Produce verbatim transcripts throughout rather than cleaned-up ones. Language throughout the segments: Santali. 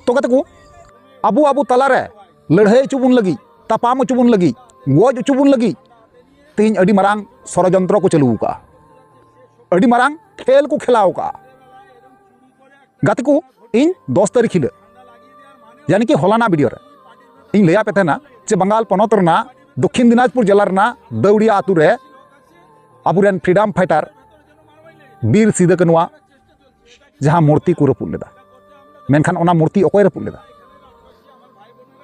ᱛᱚ ᱜᱟᱛᱮ ᱠᱚ, ᱟᱵᱚ ᱟᱵᱚ ᱛᱟᱞᱟᱨᱮ ᱞᱟᱹᱲᱦᱟᱹᱭ ᱦᱚᱪᱚ ᱵᱚᱱ ᱞᱟᱹᱜᱤᱫ, ᱛᱟᱯᱟᱢ ᱦᱚᱪᱚ ᱵᱚᱱ ᱞᱟᱹᱜᱤᱫ, ᱜᱚᱡ ᱦᱚᱪᱚ ᱵᱚᱱ ᱞᱟᱹᱜᱤᱫ ᱛᱮᱦᱮᱧ ᱟᱹᱰᱤ ᱢᱟᱨᱟᱝ ᱥᱚᱲᱚᱡᱚᱱᱛᱨᱚ ᱠᱚ ᱪᱟᱹᱞᱩ ᱟᱠᱟᱫᱼᱟ᱾ ᱟᱹᱰᱤ ᱢᱟᱨᱟᱝ ᱠᱷᱮᱞ ᱠᱚ ᱠᱷᱮᱞᱟᱣ ᱟᱠᱟᱫᱼᱟ᱾ ᱜᱟᱛᱮ ᱠᱚ, ᱤᱧ ᱫᱚᱥ ᱛᱟᱹᱨᱤᱠᱷ ᱦᱤᱞᱳᱜ, ᱭᱟᱱᱤ ᱠᱤ ᱦᱚᱞᱟᱱᱟᱜ ᱵᱷᱤᱰᱤᱭᱳ ᱨᱮ ᱤᱧ ᱞᱟᱹᱭᱟᱫ ᱯᱮ ᱛᱟᱦᱮᱱᱟ ᱡᱮ ᱵᱟᱝᱜᱟᱞ ᱯᱚᱱᱚᱛ ᱨᱮᱱᱟᱜ ᱫᱚᱠᱠᱷᱤᱱ ᱫᱤᱱᱟᱡᱽᱯᱩᱨ ᱡᱮᱞᱟ ᱨᱮᱱᱟᱜ ᱫᱟᱹᱣᱲᱤᱭᱟ ᱟᱹᱛᱩ ᱨᱮ ᱟᱵᱚᱨᱮᱱ ᱯᱷᱨᱤᱰᱚᱢ ᱯᱷᱟᱭᱴᱟᱨ ᱵᱤᱨ ᱥᱤᱫᱟᱹ ᱠᱟᱹᱱᱩᱣᱟᱜ ᱡᱟᱦᱟᱸ ᱢᱩᱨᱛᱤ ᱠᱚ ᱨᱟᱹᱯᱩᱫ ᱞᱮᱫᱟ, ᱢᱮᱱᱠᱷᱟᱱ ᱚᱱᱟ ᱢᱩᱨᱛᱤ ᱚᱠᱚᱭ ᱨᱟᱹᱯᱩᱫ ᱞᱮᱫᱟ?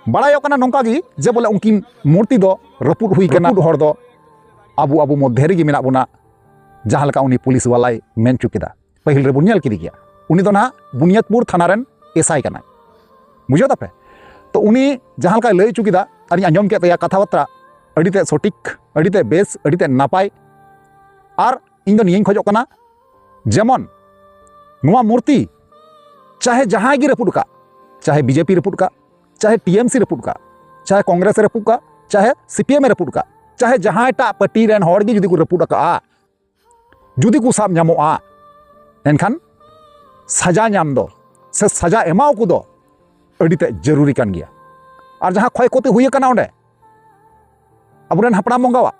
ᱵᱟᱲᱟᱭᱚᱜ ᱠᱟᱱᱟ ᱱᱚᱝᱠᱟ ᱜᱮ ᱡᱮ ᱵᱚᱞᱮ ᱩᱱᱠᱤᱱ ᱢᱩᱨᱛᱤ ᱫᱚ ᱨᱟᱹᱯᱩᱫ ᱦᱩᱭ ᱠᱟᱱᱟ᱾ ᱨᱟᱹᱯᱩᱫ ᱦᱚᱲ ᱫᱚ ᱟᱵᱚ ᱟᱵᱚ ᱢᱚᱫᱽᱫᱷᱮ ᱨᱮᱜᱮ ᱢᱮᱱᱟᱜ ᱵᱚᱱᱟ, ᱡᱟᱦᱟᱸ ᱞᱮᱠᱟ ᱩᱱᱤ ᱯᱩᱞᱤᱥ ᱵᱟᱞᱟᱭ ᱢᱮᱱ ᱦᱚᱪᱚ ᱠᱮᱫᱟ᱾ ᱯᱟᱹᱦᱤᱞ ᱨᱮᱵᱚᱱ ᱧᱮᱞ ᱠᱮᱫᱮ ᱜᱮᱭᱟ, ᱩᱱᱤ ᱫᱚ ᱱᱟᱦᱟᱜ ᱵᱩᱱᱤᱭᱟᱫᱽᱯᱩᱨ ᱛᱷᱟᱱᱟ ᱨᱮᱱ ᱮᱥ ᱟᱭ ᱠᱟᱱᱟᱭ᱾ ᱵᱩᱡᱷᱟᱹᱣ ᱫᱟᱯᱮ? ᱛᱚ ᱩᱱᱤ ᱡᱟᱦᱟᱸ ᱞᱮᱠᱟᱭ ᱞᱟᱹᱭ ᱦᱚᱪᱚ ᱠᱮᱫᱟ ᱟᱨᱤᱧ ᱟᱸᱡᱚᱢ ᱠᱮᱫ ᱛᱟᱭᱟ ᱠᱟᱛᱷᱟ ᱵᱟᱛᱨᱟ, ᱟᱹᱰᱤ ᱛᱮᱫ ᱥᱚᱴᱷᱤᱠ, ᱟᱹᱰᱤ ᱛᱮᱫ ᱵᱮᱥ, ᱟᱹᱰᱤ ᱛᱮᱫ ᱱᱟᱯᱟᱭ᱾ ᱟᱨ ᱤᱧ ᱫᱚ ᱱᱤᱭᱟᱹᱧ ᱠᱷᱚᱡᱚᱜ ᱠᱟᱱᱟ, ᱡᱮᱢᱚᱱ ᱱᱚᱣᱟ ᱢᱩᱨᱛᱤ ᱪᱟᱦᱮ ᱡᱟᱦᱟᱸᱭ ᱜᱮ ᱨᱟᱹᱯᱩᱫ ᱟᱠᱟᱫ, ᱪᱟᱦᱮ ᱵᱤᱡᱮᱯᱤ ᱨᱟᱹᱯᱩᱫ ᱟᱠᱟᱫ, ᱪᱟᱦᱮ ᱴᱤ ᱮᱢ ᱥᱤ ᱨᱟᱹᱯᱩᱫ ᱟᱠᱟᱫ, ᱪᱟᱦᱮ ᱠᱚᱝᱜᱨᱮᱥ ᱮ ᱨᱟᱹᱯᱩᱫ ᱟᱠᱟᱫ, ᱪᱟᱦᱮ ᱥᱤ ᱯᱤ ᱮᱢ ᱮ ᱨᱟᱹᱯᱩᱫ ᱟᱠᱟᱫ, ᱪᱟᱦᱮ ᱡᱟᱦᱟᱸᱭᱴᱟᱜ ᱯᱟᱨᱴᱤ ᱨᱮᱱ ᱦᱚᱲ ᱜᱮ ᱡᱩᱫᱤ ᱠᱚ ᱨᱟᱹᱯᱩᱫ ᱟᱠᱟᱫᱼᱟ, ᱡᱩᱫᱤ ᱠᱚ ᱥᱟᱵ ᱧᱟᱢᱚᱜᱼᱟ, ᱮᱱᱠᱷᱟᱱ ᱥᱟᱡᱟ ᱧᱟᱢ ᱫᱚ ᱥᱮ ᱥᱟᱡᱟ ᱮᱢᱟᱣ ᱠᱚ ᱫᱚ ᱟᱹᱰᱤ ᱛᱮᱫ ᱡᱟᱹᱨᱩᱨᱤ ᱠᱟᱱ ᱜᱮᱭᱟ᱾ ᱟᱨ ᱡᱟᱦᱟᱸ ᱠᱷᱚᱭ ᱠᱷᱚᱛᱤ ᱦᱩᱭ ᱟᱠᱟᱱᱟ ᱚᱸᱰᱮ, ᱟᱵᱚᱨᱮᱱ ᱦᱟᱯᱲᱟᱢ ᱵᱚᱸᱜᱟᱣᱟᱜ,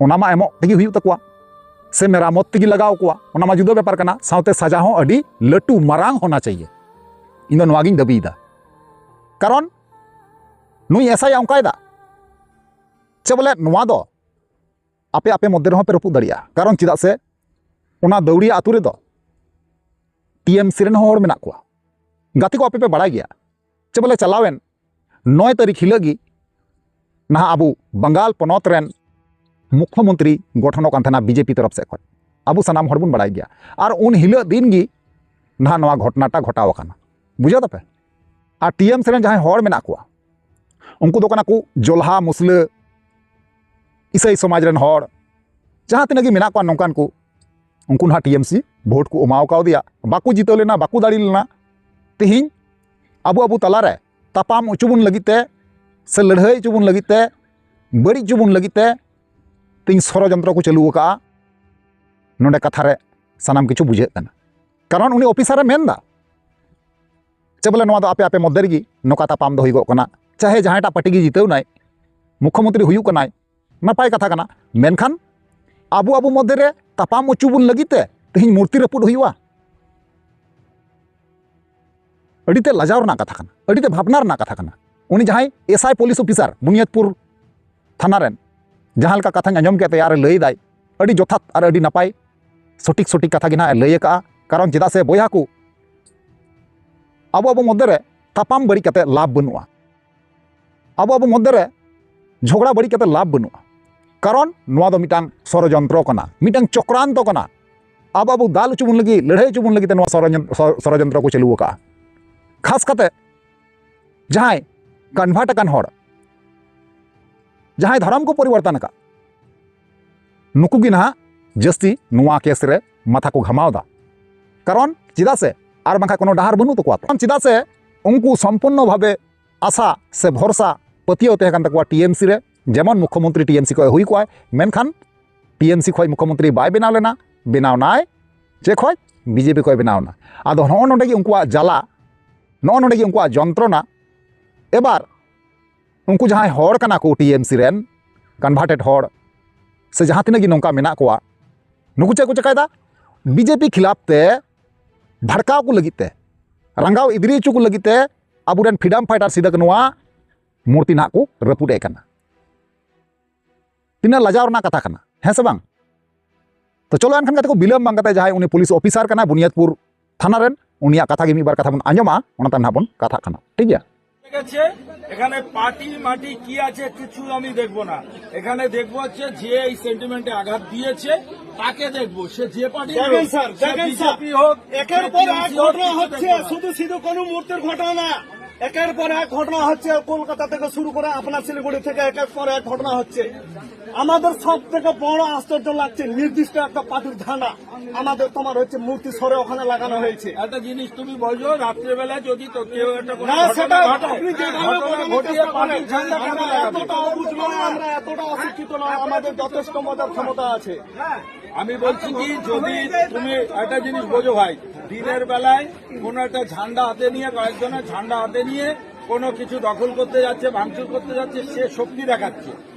ᱚᱱᱟ ᱢᱟ ᱮᱢᱚᱜ ᱛᱮᱜᱮ ᱦᱩᱭᱩᱜ ᱛᱟᱠᱚᱣᱟ, ᱥᱮ ᱢᱮᱨᱟᱢᱚᱛ ᱛᱮᱜᱮ ᱞᱟᱜᱟᱣ ᱠᱚᱣᱟ, ᱚᱱᱟ ᱢᱟ ᱡᱩᱫᱟᱹ ᱵᱮᱯᱟᱨ ᱠᱟᱱᱟ᱾ ᱥᱟᱶᱛᱮ ᱥᱟᱡᱟ ᱦᱚᱸ ᱟᱹᱰᱤ ᱞᱟᱹᱴᱩ ᱢᱟᱨᱟᱝ ᱦᱳᱱᱟ ᱪᱟᱦᱤᱭᱮ᱾ ᱤᱧ ᱫᱚ ᱱᱚᱣᱟ ᱜᱤᱧ ᱫᱟᱹᱵᱤᱭᱮᱫᱟ, ᱠᱟᱨᱚᱱ ᱱᱩᱭ ᱮᱥ ᱟᱭ ᱚᱱᱠᱟᱭᱮᱫᱟ ᱪᱮ ᱵᱚᱞᱮ ᱱᱚᱣᱟ ᱫᱚ ᱟᱯᱮ ᱟᱯᱮ ᱢᱚᱫᱽᱫᱷᱮ ᱨᱮᱦᱚᱸ ᱯᱮ ᱨᱟᱹᱯᱩᱫ ᱫᱟᱲᱮᱭᱟᱜᱼᱟ᱾ ᱠᱟᱨᱚᱱ ᱪᱮᱫᱟᱜ ᱥᱮ ᱚᱱᱟ ᱫᱟᱹᱣᱲᱤᱭᱟ ᱟᱹᱛᱩ ᱨᱮᱫᱚ ᱴᱤ ᱮᱢ ᱥᱤ ᱨᱮᱱ ᱦᱚᱸ ᱦᱚᱲ ᱢᱮᱱᱟᱜ ᱠᱚᱣᱟ᱾ ᱜᱟᱛᱮ ᱠᱚ, ᱟᱯᱮ ᱯᱮ ᱵᱟᱲᱟᱭ ᱜᱮᱭᱟ ᱪᱮ ᱵᱚᱞᱮ ᱪᱟᱞᱟᱣᱮᱱ ᱱᱚᱭ ᱛᱟᱹᱨᱤᱠᱷ ᱦᱤᱞᱳᱜ ᱜᱮ ᱱᱟᱦᱟᱜ ᱟᱵᱚ ᱵᱟᱝᱜᱟᱞ ᱯᱚᱱᱚᱛ ᱨᱮᱱ ᱢᱩᱠᱷᱭᱚᱢᱚᱱᱛᱨᱤ ᱜᱚᱴᱷᱚᱱᱚᱜ ᱠᱟᱱ ᱛᱟᱦᱮᱱᱟ ᱵᱤᱡᱮᱯᱤ ᱛᱚᱨᱚᱯ ᱥᱮᱫ ᱠᱷᱚᱱ᱾ ᱟᱵᱚ ᱥᱟᱱᱟᱢ ᱦᱚᱲ ᱵᱚᱱ ᱵᱟᱲᱟᱭ ᱜᱮᱭᱟ᱾ ᱟᱨ ᱩᱱ ᱦᱤᱞᱳᱜ ᱫᱤᱱ ᱜᱮ ᱱᱟᱦᱟᱜ ᱱᱚᱣᱟ ᱜᱷᱚᱴᱱᱟᱴᱟ ᱜᱷᱚᱴᱟᱣ ᱟᱠᱟᱱᱟ᱾ ᱵᱩᱡᱷᱟᱹᱣ ᱫᱟᱯᱮ? ᱟᱨ ᱴᱤ ᱮᱢ ᱥᱤ ᱨᱮᱱ ᱡᱟᱦᱟᱸᱭ ᱦᱚᱲ ᱢᱮᱱᱟᱜ ᱠᱚᱣᱟ, ᱩᱱᱠᱩ ᱫᱚ ᱠᱟᱱᱟ ᱠᱚ ᱡᱚᱞᱦᱟ, ᱢᱩᱥᱞᱟᱹ, ᱤᱥᱟᱹᱭ ᱥᱚᱢᱟᱡᱽ ᱨᱮᱱ ᱦᱚᱲ, ᱡᱟᱦᱟᱸ ᱛᱤᱱᱟᱹᱜ ᱜᱮ ᱢᱮᱱᱟᱜ ᱠᱚᱣᱟ ᱱᱚᱝᱠᱟᱱ ᱠᱚ, ᱩᱱᱠᱩ ᱱᱟᱦᱟᱜ ᱴᱤ ᱮᱢ ᱥᱤ ᱵᱷᱳᱴ ᱠᱚ ᱮᱢᱟᱣ ᱠᱟᱣᱫᱮᱭᱟ, ᱵᱟᱠᱚ ᱡᱤᱛᱟᱹᱣ ᱞᱮᱱᱟ, ᱵᱟᱠᱚ ᱫᱟᱲᱮ ᱞᱮᱱᱟ᱾ ᱛᱮᱦᱮᱧ ᱟᱵᱚ ᱟᱵᱚ ᱛᱟᱞᱟᱨᱮ ᱛᱟᱯᱟᱢ ᱦᱚᱪᱚ ᱵᱚᱱ ᱞᱟᱹᱜᱤᱫ ᱛᱮ ᱥᱮ ᱞᱟᱹᱲᱦᱟᱹᱭ ᱦᱚᱪᱚ ᱵᱚᱱ ᱞᱟᱹᱜᱤᱫ ᱛᱮ, ᱵᱟᱹᱲᱤᱡ ᱦᱚᱪᱚ ᱵᱚᱱ ᱞᱟᱹᱜᱤᱫ ᱛᱮ ᱛᱮᱦᱮᱧ ᱥᱚᱲᱚᱡᱚᱱᱛᱨᱚ ᱠᱚ ᱪᱟᱹᱞᱩ ᱟᱠᱟᱫᱼᱟ᱾ ᱱᱚᱰᱮ ᱠᱟᱛᱷᱟ ᱨᱮ ᱥᱟᱱᱟᱢ ᱠᱤᱪᱷᱩ ᱵᱩᱡᱷᱟᱹᱜ ᱠᱟᱱᱟ, ᱠᱟᱨᱚᱱ ᱩᱱᱤ ᱚᱯᱷᱤᱥᱟᱨᱮ ᱢᱮᱱᱫᱟ ᱪᱮ ᱵᱚᱞᱮ ᱱᱚᱣᱟ ᱫᱚ ᱟᱯᱮ ᱟᱯᱮ ᱢᱚᱫᱽᱫᱷᱮ ᱨᱮᱜᱮ ᱱᱚᱝᱠᱟ ᱛᱟᱯᱟᱢ ᱫᱚ ᱦᱩᱭᱩᱜᱚᱜ ᱠᱟᱱᱟ, ᱪᱟᱦᱮ ᱡᱟᱦᱟᱸᱭᱴᱟᱜ ᱯᱟᱨᱴᱤ ᱜᱮ ᱡᱤᱛᱟᱹᱣ ᱱᱟᱭ, ᱢᱩᱠᱷᱭᱚᱢᱚᱱᱛᱨᱤ ᱦᱩᱭᱩᱜ ᱠᱟᱱᱟᱭ, ᱱᱟᱯᱟᱭ ᱠᱟᱛᱷᱟ ᱠᱟᱱᱟ᱾ ᱢᱮᱱᱠᱷᱟᱱ ᱟᱵᱚ ᱟᱵᱚ ᱢᱚᱫᱽᱫᱷᱮ ᱨᱮ ᱛᱟᱯᱟᱢ ᱚᱪᱚ ᱵᱚᱱ ᱞᱟᱹᱜᱤᱫ ᱛᱮ ᱛᱮᱦᱮᱧ ᱢᱩᱨᱛᱤ ᱨᱟᱹᱯᱩᱫ ᱦᱩᱭᱩᱜᱼᱟ? ᱟᱹᱰᱤ ᱛᱮ ᱞᱟᱡᱟᱣ ᱨᱮᱱᱟᱜ ᱠᱟᱛᱷᱟ ᱠᱟᱱᱟ, ᱟᱹᱰᱤ ᱛᱮ ᱵᱷᱟᱵᱽᱱᱟ ᱨᱮᱱᱟᱜ ᱠᱟᱛᱷᱟ ᱠᱟᱱᱟ᱾ ᱩᱱᱤ ᱡᱟᱦᱟᱸᱭ S I police officer Buniadpur ᱛᱷᱟᱱᱟ ᱨᱮᱱ, ᱡᱟᱦᱟᱸ ᱞᱮᱠᱟ ᱠᱟᱛᱷᱟᱧ ᱟᱸᱡᱚᱢ ᱠᱮᱫ ᱛᱟᱭᱟ ᱟᱨ ᱞᱟᱹᱭ ᱫᱟᱭ, ᱟᱹᱰᱤ ᱡᱚᱛᱷᱟᱛ ᱟᱨ ᱟᱹᱰᱤ ᱱᱟᱯᱟᱭ, ᱥᱚᱴᱷᱤᱠ ᱥᱚᱴᱷᱤᱠ ᱠᱟᱛᱷᱟ ᱜᱮ ᱱᱟᱦᱟᱜ ᱮ ᱞᱟᱹᱭ ᱟᱠᱟᱜᱼᱟ᱾ ᱠᱟᱨᱚᱱ ᱪᱮᱫᱟᱜ ᱥᱮ ᱵᱚᱭᱦᱟ ᱠᱚ, ᱟᱵᱚ ᱟᱵᱚ ᱢᱚᱫᱽᱫᱷᱮ ᱨᱮ ᱛᱟᱯᱟᱢ ᱵᱟᱹᱲᱤᱡ ᱠᱟᱛᱮ ᱞᱟᱵᱷ ᱵᱟᱹᱱᱩᱜᱼᱟ, ᱟᱵᱚ ᱟᱵᱚ ᱢᱚᱫᱽᱫᱷᱮ ᱨᱮ ᱡᱷᱚᱜᱽᱲᱟ ᱵᱟᱹᱲᱤᱡ ᱠᱟᱛᱮ ᱞᱟᱵᱷ ᱵᱟᱹᱱᱩᱜᱼᱟ᱾ ᱠᱟᱨᱚᱱ ᱱᱚᱣᱟ ᱫᱚ ᱢᱤᱫᱴᱟᱝ ᱥᱚᱨᱚᱡᱚᱱᱛᱨᱚ ᱠᱟᱱᱟ, ᱢᱤᱫᱴᱟᱝ ᱪᱚᱠᱨᱟᱱᱛᱚ ᱠᱟᱱᱟ᱾ ᱟᱵᱚ ᱟᱵᱚ ᱫᱟᱞ ᱦᱚᱪᱚ ᱵᱚᱱ ᱞᱟᱹᱜᱤᱫ, ᱞᱟᱹᱲᱦᱟᱹᱭ ᱦᱚᱪᱚ ᱵᱚᱱ ᱞᱟᱹᱜᱤᱫ ᱛᱮ ᱱᱚᱣᱟ ᱥᱚᱨᱚᱡᱚᱱ-, ᱥᱚ-, ᱥᱚᱨᱚᱡᱚᱱᱛᱨᱚ ᱠᱚ ᱪᱟᱹᱞᱩ ᱟᱠᱟᱫᱼᱟ᱾ ᱠᱷᱟᱥ ᱠᱟᱛᱮ ᱡᱟᱦᱟᱸᱭ ᱠᱚᱱᱵᱷᱟᱨᱴ ᱟᱠᱟᱱ ᱦᱚᱲ, ᱡᱟᱦᱟᱸᱭ ᱫᱷᱚᱨᱚᱢ ᱠᱚ ᱯᱚᱨᱤᱵᱚᱨᱛᱚᱱ ᱟᱠᱟᱫ, ᱱᱩᱠᱩ ᱜᱮ ᱱᱟᱦᱟᱜ ᱡᱟᱹᱥᱛᱤ ᱱᱚᱣᱟ ᱠᱮᱥ ᱨᱮ ᱢᱟᱛᱷᱟ ᱠᱚ ᱜᱷᱟᱢᱟᱣ ᱮᱫᱟ᱾ ᱠᱟᱨᱚᱱ ᱪᱮᱫᱟᱜ ᱥᱮ ᱟᱨ ᱵᱟᱝᱠᱷᱟᱱ ᱠᱳᱱᱳ ᱰᱟᱦᱟᱨ ᱵᱟᱹᱱᱩᱜ ᱛᱟᱠᱚᱣᱟ᱾ ᱪᱮᱫᱟᱜ ᱥᱮ ᱩᱱᱠᱩ ᱥᱚᱢᱯᱩᱨᱱᱚ ᱵᱷᱟᱵᱮ ᱟᱥᱟ ᱥᱮ ᱵᱷᱚᱨᱥᱟ, ᱯᱟᱹᱛᱭᱟᱹᱣ ᱛᱟᱦᱮᱸ ᱠᱟᱱ ᱛᱟᱠᱚᱣᱟ ᱴᱤ ᱮᱢ ᱥᱤ ᱨᱮ, ᱡᱮᱢᱚᱱ ᱢᱩᱠᱷᱭᱚᱢᱚᱱᱛᱨᱤ ᱴᱤ ᱮᱢ ᱥᱤ ᱠᱷᱚᱱ ᱦᱩᱭ ᱠᱚᱜᱼᱟᱭ, ᱢᱮᱱᱠᱷᱟᱱ ᱴᱤ ᱮᱢ ᱥᱤ ᱠᱷᱚᱱ ᱢᱩᱠᱷᱭᱚᱢᱚᱱᱛᱨᱤ ᱵᱟᱭ ᱵᱮᱱᱟᱣ ᱞᱮᱱᱟ, ᱵᱮᱱᱟᱣ ᱱᱟᱭ ᱪᱮᱫ ᱠᱷᱚᱱ? ᱵᱤ ᱡᱮ ᱯᱤ ᱠᱷᱚᱱ ᱵᱮᱱᱟᱣ ᱮᱱᱟ᱾ ᱟᱫᱚ ᱱᱚᱜᱼᱚ ᱱᱚᱰᱮ ᱜᱮ ᱩᱱᱠᱩᱣᱟᱜ ᱡᱟᱞᱟ, ᱱᱚᱜᱼᱚ ᱱᱚᱰᱮ ᱜᱮ ᱩᱱᱠᱩᱣᱟᱜ ᱡᱚᱱᱛᱨᱚᱱᱟ᱾ ᱮᱵᱟᱨ ᱩᱱᱠᱩ ᱡᱟᱦᱟᱸᱭ ᱦᱚᱲ ᱠᱟᱱᱟ ᱠᱚ ᱴᱤ ᱮᱢ ᱥᱤ ᱨᱮᱱ ᱠᱚᱱᱵᱷᱟᱨᱴᱮᱰ ᱦᱚᱲ ᱥᱮ ᱡᱟᱦᱟᱸ ᱛᱤᱱᱟᱹᱜ ᱜᱮ ᱱᱚᱝᱠᱟ ᱢᱮᱱᱟᱜ ᱠᱚᱣᱟ, ᱱᱩᱠᱩ ᱪᱮᱫ ᱠᱚ ᱪᱮᱠᱟᱭᱮᱫᱟ? ᱵᱤ ᱡᱮ ᱯᱤ ᱠᱷᱤᱞᱟᱯ ᱛᱮ ᱵᱷᱟᱲᱠᱟᱣ ᱠᱚ ᱞᱟᱹᱜᱤᱫ ᱛᱮ, ᱨᱟᱸᱜᱟᱣ ᱤᱫᱨᱤ ᱦᱚᱪᱚ ᱠᱚ ᱞᱟᱹᱜᱤᱫ ᱛᱮ ᱟᱵᱚᱨᱮᱱ ᱯᱷᱨᱤᱰᱚᱢ ᱯᱷᱟᱭᱴᱟᱨ ᱥᱤᱫᱟᱹ ᱠᱟᱹᱱᱩᱣᱟᱜ ᱢᱩᱨᱛᱤ ᱱᱟᱦᱟᱜ ᱠᱚ ᱨᱟᱹᱯᱩᱫ ᱮᱫ ᱠᱟᱱᱟ᱾ ᱛᱤᱱᱟᱹᱜ ᱞᱟᱡᱟᱣ ᱨᱮᱱᱟᱜ ᱠᱟᱛᱷᱟ ᱠᱟᱱᱟ, ᱦᱮᱸ ᱥᱮ ᱵᱟᱝ? ᱛᱚ ᱪᱚᱞᱚ ᱮᱱᱠᱷᱟᱱ ᱜᱟᱛᱮ ᱠᱚ, ᱵᱤᱞᱚᱢ ᱵᱟᱝ ᱠᱟᱛᱮ ᱡᱟᱦᱟᱸᱭ ᱩᱱᱤ ᱯᱩᱞᱤᱥ ᱚᱯᱷᱤᱥᱟᱨ ᱠᱟᱱᱟᱭ ᱵᱩᱱᱤᱭᱟᱫᱽᱯᱩᱨ ᱛᱷᱟᱱᱟ ᱨᱮᱱ, ᱩᱱᱤᱭᱟᱜ ᱠᱟᱛᱷᱟ ᱜᱮ ᱢᱤᱫ ᱵᱟᱨ ᱠᱟᱛᱷᱟ ᱵᱚᱱ ᱟᱸᱡᱚᱢᱟ, ᱚᱱᱟ ᱛᱟᱭᱚᱢ ᱱᱟᱦᱟᱜ ᱵᱚᱱ ᱠᱟᱛᱷᱟᱜ ᱠᱟᱱᱟ, ᱴᱷᱤᱠ ᱜᱮᱭᱟ? ঠিক আছে, এখানে পার্টি মাটি কি আছে কিচ্ছু আমি দেখব না। এখানে দেখব হচ্ছে যে এই সেন্টিমেন্টে আঘাত দিয়েছে তাকে দেখব। সে যে পার্টি দেখেন হোক, স্যার, সে দেখেন স্যার, বি জে পি হোক, একের সে পর টি এম সি এক হোক, ঘটনা কিচ্ছু হচ্ছে, দেখব না। শুধু সিধু কানু মূর্তির ঘটনা না, একের পর এক ঘটনা হচ্ছে। কলকাতা থেকে শুরু করে আপনার শিলিগুড়ি থেকে একের পর এক ঘটনা হচ্ছে। আমাদের সব থেকে বড় আশ্চর্য লাগছে নির্দিষ্ট একটা পার্টির ঝান্ডা আমাদের তোমার হচ্ছে মূর্তি সরে ওখানে লাগানো হয়েছে। একটা জিনিস তুমি বোঝো, রাত্রেবেলা যদি তো কেউ একটা কোনো না, ঘটনা সেটা ঘটে, আপনি যেভাবে ঘটনা বোঝানোর ঘটিয়ে চেষ্টা পার্টির করেন, ঝান্ডা কেন আমরা লাগাবে? এতটা অবুঝ নয়, আমরা এতটা অশিক্ষিত নয়, আমাদের যথেষ্ট বোঝার ক্ষমতা আছে। আমি বলছি কি, যদি তুমি একটা জিনিস বোঝো ভাই, দিনের বেলায় কোনো একটা ঝান্ডা হাতে নিয়ে, কয়েকজনের ঝান্ডা হাতে নিয়ে কোনো কিছু দখল করতে যাচ্ছে, ভাঙচুর করতে যাচ্ছে, সে শক্তি দেখাচ্ছে।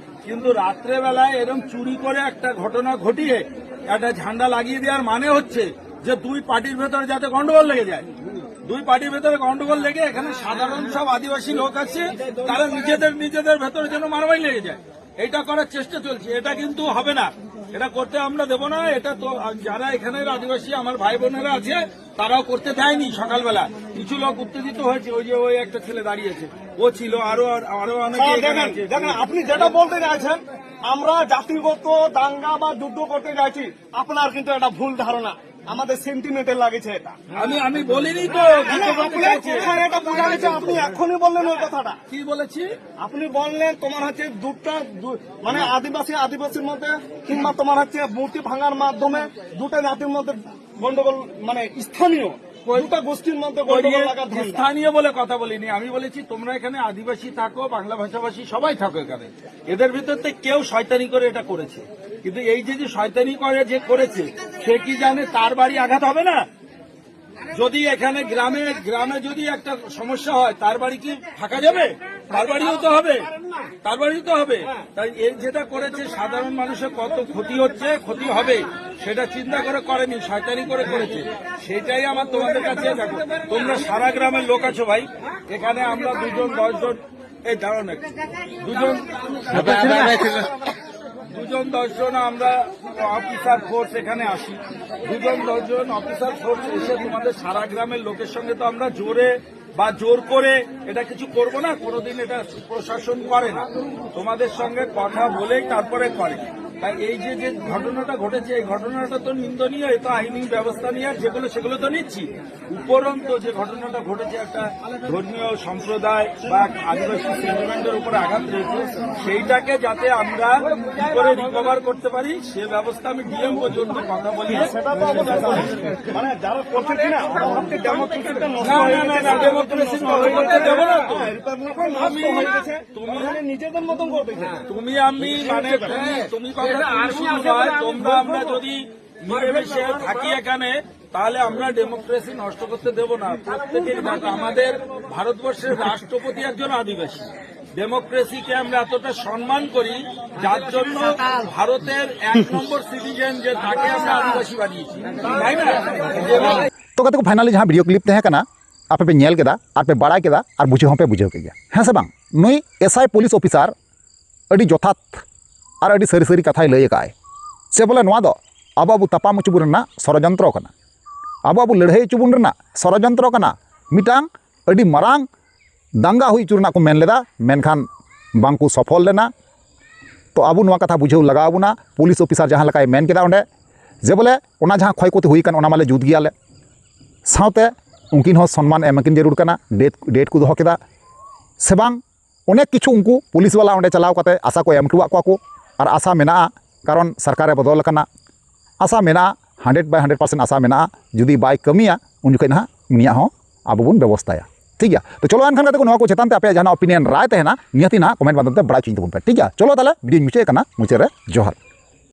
কিন্তু রাত্রেবেলায় এরকম চুরি করে একটা ঘটনা ঘটিয়ে একটা ঝান্ডা লাগিয়ে দেওয়ার মানে হচ্ছে যে দুই পার্টির ভেতরে যাতে গন্ডগোল লেগে যায়। দুই পার্টির ভেতরে গন্ডগোল লেগে এখানে সাধারণ সব আদিবাসী লোক আছে, তারা নিজেদের নিজেদের ভেতরে যেন মারামারি লেগে যায়, এটা করার চেষ্টা চলছে। এটা কিন্তু হবে না, এটা করতে আমরা দেব না। এটা তো যারা এখানের আদিবাসী আমার ভাই বোনেরা আছে, তারাও করতে দেয়নি। সকালবেলা কিছু লোক উত্তেজিত হয়েছে, ওই যে ওই একটা ছেলে দাঁড়িয়েছে, ও ছিল, আরো আরো অনেকে স্যার, এখানে দেখেন, আছে। দেখেন, আপনি যেটা বলতে চাইছেন, আমরা জাতিগত দাঙ্গা বা যুদ্ধ করতে যাচ্ছি, আপনার কিন্তু এটা ভুল ধারণা, আমাদের সেন্টিমেন্টে লাগেছে এটা। আমি আমি বলিনি তো, না, না, আপনি কোথায় এটা বোঝা গেছে? আপনি এখনই বললেন ওই কথাটা। কি বলেছি? আপনি বললেন তোমার হচ্ছে দুটা দু- মানে আদিবাসী আদিবাসীর মধ্যে কিংবা তোমার হচ্ছে মূর্তি ভাঙার মাধ্যমে দুটা জাতির মধ্যে গন্ডগোল, মানে স্থানীয় দুটা গোষ্ঠীর মধ্যে গন্ডগোল লাগার ধান্দা। স্থানীয় বলে কথা বলিনি, আমি বলেছি তোমরা এখানে আদিবাসী থাকো, বাংলা ভাষাভাষী সবাই থাকো এখানে। এদের ভিতর থেকে কেউ শয়তানি করে এটা করেছে, কিন্তু এই যে যে শয়তানি করে যে করেছে, সে কি জানে তার বাড়ি আঘাত হবে না? যদি এখানে গ্রামে গ্রামে যদি একটা সমস্যা হয়, তার বাড়ি কি থাকা যাবে? তার বাড়িও তো হবে, তার বাড়িও তো হবে। তাই এই যেটা করেছে, সাধারণ মানুষের কত ক্ষতি হচ্ছে, ক্ষতি হবে, সেটা চিন্তা করে করেনি, শয়তানি করে করেছে। সেটাই আমার তোমাদের কাছে। দেখো, তোমরা সারা গ্রামের লোক আছো ভাই, এখানে আমরা দুজন দশজন, এই দাঁড়ান একটু, দুজন দুজন দশজন আমরা অফিসার ফোর্স এখানে আসি, দুজন দশজন অফিসার ফোর্স এসে তোমাদের সারা গ্রামের লোকের সঙ্গে তো আমরা জোরে বা জোর করে এটা কিছু করব না, কোনোদিন এটা প্রশাসন করে না। তোমাদের সঙ্গে কথা বলেই তারপরে করে। তাই এই যে যে ঘটনাটা ঘটেছে, এই ঘটনাটা তো নিন্দনীয়, এ তো আইনি ব্যবস্থা নিয়ে আর যেগুলো সেগুলো তো নিচ্ছি। উপরন্ত যে ঘটনাটা ঘটেছে, একটা ধর্মীয় সম্প্রদায় বা আদিবাসী সেন্টিমেন্টের উপরে আঘাত রয়েছে, সেইটাকে যাতে আমরা কি করে রিকভার করতে পারি, সে ব্যবস্থা আমি ডিএম পর্যন্ত কথা বলি। সেটা তো অবশ্যই করে। মানে যারা করছে কিনা, ডেমোক্রেসিটা নষ্ট না, হয়ে না, না, গেছে। না, ডেমোক্রেসি নষ্ট করতে দেবো না তো। আমি, নষ্ট হয়ে গেছে। তুমি মানে নিজেদের মতন করবে। তুমি আমি মানে তুমি, তুমি কথা শুধু নয়, তোমরা আমরা যদি মিলেমিশে থাকি এখানে, তাহলে আমরা ডেমোক্রেসি নষ্ট করতে দেব না। প্রত্যেকের, দেখ, আমাদের ভারতবর্ষের রাষ্ট্রপতি একজন আদিবাসী। ডেমোক্রেসিকে আমরা এতটা সম্মান করি, যার জন্য ভারতের এক নম্বর সিটিজেন, যে তাকে আমরা আদিবাসী বানিয়েছি, তাই না? ᱛᱚ ᱜᱟᱛᱮ ᱠᱚ, finally ᱡᱟᱦᱟᱸ video clip ᱛᱟᱦᱮᱸ ᱠᱟᱱᱟ, ᱟᱯᱮ ᱯᱮ ᱧᱮᱞ ᱠᱮᱫᱟ ᱟᱨ ᱯᱮ ᱵᱟᱲᱟᱭ ᱠᱮᱫᱟ ᱟᱨ ᱵᱩᱡᱷᱟᱹᱣ ᱦᱚᱸᱯᱮ ᱵᱩᱡᱷᱟᱹᱣ ᱠᱮᱫ ᱜᱮᱭᱟ, ᱦᱮᱸ ᱥᱮ ᱵᱟᱝ? ᱱᱩᱭ ᱮᱥ ᱟᱭ ᱯᱩᱞᱤᱥ ᱚᱯᱷᱤᱥᱟᱨ ᱟᱹᱰᱤ ᱡᱚᱛᱷᱟᱛ ᱟᱨ ᱟᱹᱰᱤ ᱥᱟᱹᱨᱤ ᱥᱟᱹᱨᱤ ᱠᱟᱛᱷᱟᱭ ᱞᱟᱹᱭ ᱟᱠᱟᱫᱼᱟᱭ᱾ ᱥᱮ ᱵᱚᱞᱮ ᱱᱚᱣᱟ ᱫᱚ ᱟᱵᱚ ᱟᱵᱚ ᱛᱟᱯᱟᱢ ᱦᱚᱪᱚ ᱵᱚᱱ ᱨᱮᱱᱟᱜ ᱥᱚᱲᱚᱡᱚᱱᱛᱨᱚ ᱠᱟᱱᱟ, ᱟᱵᱚ ᱟᱵᱚ ᱞᱟᱹᱲᱦᱟᱹᱭ ᱦᱚᱪᱚ ᱵᱚᱱ ᱨᱮᱱᱟᱜ ᱥᱚᱲᱚᱡᱚᱱᱛᱨᱚ ᱠᱟᱱᱟ, ᱢᱤᱫᱴᱟᱝ ᱟᱹᱰᱤ ᱢᱟᱨᱟᱝ ᱫᱟᱝᱜᱟ ᱦᱩᱭ ᱦᱚᱪᱚ ᱨᱮᱱᱟᱜ ᱠᱚ ᱢᱮᱱ ᱞᱮᱫᱟ, ᱢᱮᱱᱠᱷᱟᱱ ᱵᱟᱝᱠᱚ ᱥᱚᱯᱷᱚᱞ ᱞᱮᱱᱟ᱾ ᱛᱚ ᱟᱵᱚ ᱱᱚᱣᱟ ᱠᱟᱛᱷᱟ ᱵᱩᱡᱷᱟᱹᱣ ᱞᱟᱜᱟᱣ ᱵᱚᱱᱟ᱾ ᱯᱩᱞᱤᱥ ᱚᱯᱷᱤᱥᱟᱨ ᱡᱟᱦᱟᱸ ᱞᱮᱠᱟᱭ ᱢᱮᱱ ᱠᱮᱫᱟ ᱚᱸᱰᱮ, ᱡᱮ ᱵᱚᱞᱮ ᱚᱱᱟ ᱡᱟᱦᱟᱸ ᱠᱷᱚᱭ ᱠᱷᱚᱛᱤ ᱦᱩᱭ ᱟᱠᱟᱱ, ᱚᱱᱟ ᱢᱟᱞᱮ ᱡᱩᱛ ᱜᱮᱭᱟᱞᱮ, ᱥᱟᱶᱛᱮ ᱩᱱᱠᱤᱱ ᱦᱚᱸ ᱥᱚᱱᱢᱟᱱ ᱮᱢ ᱟᱹᱠᱤᱱ ᱡᱟᱹᱨᱩᱲ ᱠᱟᱱᱟ, ᱰᱮᱴ ᱰᱮᱴ ᱠᱚ ᱫᱚᱦᱚ ᱠᱮᱫᱟ ᱥᱮ ᱵᱟᱝ? ᱚᱱᱮᱠ ᱠᱤᱪᱷᱩ ᱩᱱᱠᱩ ᱯᱩᱞᱤᱥ ᱵᱟᱞᱟ ᱚᱸᱰᱮ ᱪᱟᱞᱟᱣ ᱠᱟᱛᱮ ᱟᱥᱟ ᱠᱚ ᱮᱢ ᱦᱚᱴᱚᱣᱟᱜ ᱠᱚᱣᱟ ᱠᱚ, ᱟᱨ ᱟᱥᱟ ᱢᱮᱱᱟᱜᱼᱟ, ᱠᱟᱨᱚᱱ ᱥᱚᱨᱠᱟᱨᱮ ᱵᱚᱫᱚᱞ ᱟᱠᱟᱱᱟ᱾ ᱟᱥᱟ ᱢᱮᱱᱟᱜᱼᱟ, hundred by hundred percent ᱟᱥᱟ ᱢᱮᱱᱟᱜᱼᱟ, ᱡᱩᱫᱤ ᱵᱟᱭ ᱠᱟᱹᱢᱤᱭᱟ ᱩᱱ ᱡᱚᱠᱷᱚᱱ ᱱᱟᱦᱟᱜ ᱩᱱᱤᱭᱟᱜ ᱦᱚᱸ ᱟᱵᱚ ᱵᱚᱱ ᱵᱮᱵᱚᱥᱛᱷᱟᱭᱟ᱾ ᱴᱷᱤᱠ ᱜᱮᱭᱟ, ᱛᱚ ᱪᱚᱞᱚ ᱮᱱᱠᱷᱟᱱ ᱜᱟᱛᱮ ᱠᱚ, ᱱᱚᱣᱟ ᱠᱚ ᱪᱮᱛᱟᱱ ᱛᱮ ᱟᱯᱮᱭᱟᱜ ᱡᱟᱦᱟᱱᱟᱜ opinion, ᱨᱟᱭ ᱛᱟᱦᱮᱱᱟ, ᱱᱤᱦᱟᱹᱛᱤ ᱱᱟᱦᱟᱜ comment ᱢᱟᱫᱽᱫᱷᱚᱢ ᱛᱮ ᱵᱟᱲᱟᱭ ᱦᱚᱪᱚᱧ ᱛᱟᱵᱚᱱ ᱯᱮ᱾ ᱴᱷᱤᱠ ᱜᱮᱭᱟ, ᱪᱚᱞᱚ ᱛᱟᱦᱚᱞᱮ video ᱧ ᱢᱩᱪᱟᱹᱫ ᱠᱟᱱᱟ, ᱢᱩᱪᱟᱹᱫ ᱨᱮ ᱡᱚᱦᱟᱨ᱾